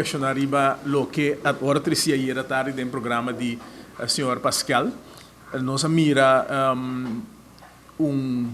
Reacciona riba loke a ora treci ayera tardi den programa di señor Pascal. Nos a mira un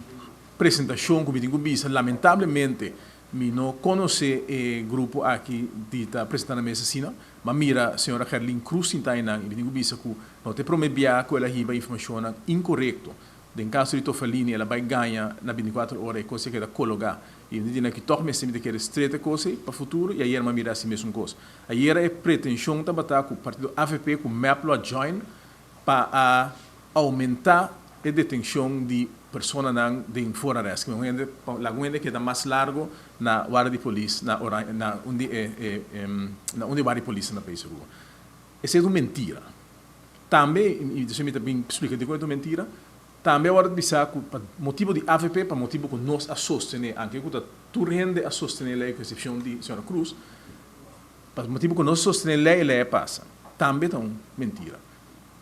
presentacion cu mi tin cu bisa lamentablemente mi no conoce e grupo aki di ta presenta na mes asina. M'a mira señora Gerlin Cruz sinta einan y mi tin cu bisa cu no ta e prome bia cu el a hiba informacionnan incorecto. Den caso di Tofelini el a bay gaña na 24 ora e cos a keda cologa. I mi di ki tòg mester mi ta kere streta kos ei pa futuro i ayer mi a mira hasi mesun kos. Ayera e pretenshon tabata ku partido avp ku mep lo a join pa a oumentá e detenshon di personanan den voorarrest. Ku hende pa laga un hende keda mas largo na warda di polis na Oranje na un di e na un di e warda di polisnan na Pais Aruba. Esei ta un mentira. Tambe i mi ta bin splika dikon e ta un mentira. Tambe a wòrdu bisá ku pa motibu di avp, pa motibu ku nos a sostené, anke ku ta tur hende a sostené lei ku eksepshon di señora Cruz, pa motibu ku nos a sostené lei, e lei a pasa. Tambe ta un mentira.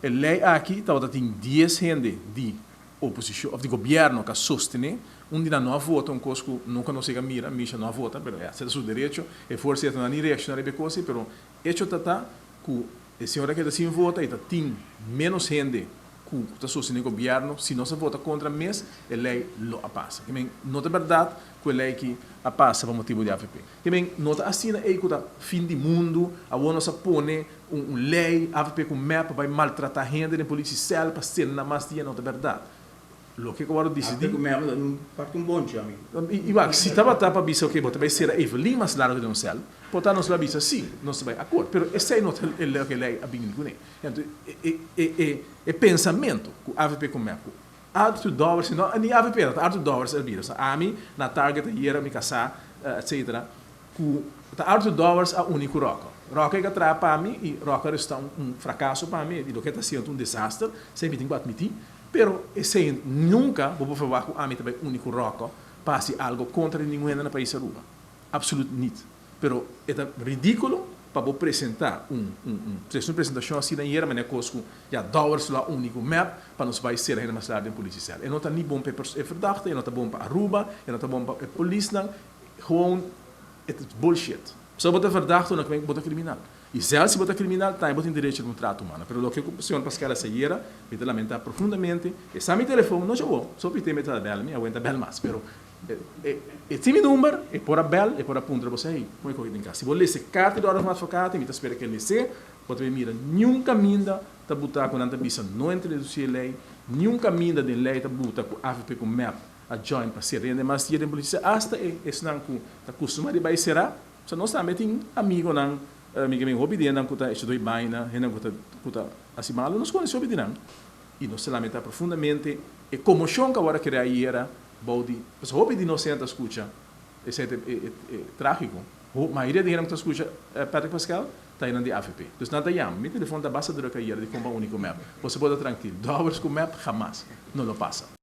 E lei aki tabata tin dies hende di oposishon òf di gobièrnu ku a sostené, un di nan no a vota, un kos ku nunka nos yega mira, Misha no a vota, pero ya, esei ta su derecho, e for sierto nan ni reakshoná riba e kos ei, pero echo ta ta ku e señora keda sin vota i ta tin ménos hende ku ta sostené gobièrnu, si nos a vota kontra mes, e lei lo a pasa. Ke men, no ta bèrdat ku e lei aki a pasa pa motibu di avp. Ke men, no ta asina ei ku ta fin di mundu, awor nos a pone un un lei, avp ku mep, pa bai maltratá hende den polisi sèl pa sena nan mas dia, no ta bèrdat. Loke ku a wòrdu disidí. Avp ku mep ta parti un bonchi, amigu. I wak, si tabata pa bisa oke bo ta bai sera Evelyn mas largu den un sèl, por ta nos lo a bisa si, nos ta bai akord. Pero esei no ta e loke e lei a bini kuné. Anto e pensamentu ku avp ku mep ku Arthur Dowers, no ni avp ta Arthur Dowers a bira, so ami na target ayera mi kasá etcetera, ku ta Arthur Dowers a uni ku Rocco. Rocco a traha pa mi i Rocco a resulta un frakaso pa mi i loke ta hasiendo ta un desaster, esei mi tin ku atmití, pero esei nunka bo por ferwagt ku ami ta bai uni ku Rocco pa hasi algo kontra di ningun hende na pais Aruba. Absolut nit. Pero e ta ridíkulo pa bo presentá un un un un presentashon asina ayera manera kos ku ya Dowers lo a uni ku mep pa nos bai sera hende mas largu den polisie sel. E no ta ni bon pa e verdachte, e no ta bon pa Aruba, e no ta bon pa e polisnan, gewoon e ta bullshit. Pasobra bo ta verdachte no ke bo ta kriminal. I sèl si bo ta kriminal tambe bo tin derecho di un trato humano. Pero loke ku señor Pascal a hasi ayera mi ta lamentá profundamente. E sa mi telefon no djawó, so p'e mi ta bèl mi, awe ta bèl mas, pero E tin mi number, e por a bel, e por a puntra bo hey, kon e kohe den kas. Si bo lesa e karta di orde van advocaat, mi ta spera ku e les'é, bo ta bin mira niun kaminda ta buta ku nan ta bisa no introdusi e lei, niun kaminda den lei ta buta ku avp ku mep a join pa sera hende mas dia den polisia, asta e esnan ku ta kustumá di bai será. So nos tambe tin amigonan, mi ke men hopi di hendenan ku ta echa doi baina, hendenan ku ta ku ta hasi malu, nos konosé hopi di nan i nos ta lamentá profundamente e komoshon ku awor a krea ayera Bou di, pasobra hopi di nos hende ta skucha, esei ta e trágiko, mayoria di hende ku ta skucha Patrick Pascal ta hende di avp. Dus nan ta yama, mi telefon ta basta druk ayer di kon pa uni ku mep. Boso por ta trankil, Dowers ku mep hamas no lo pasa.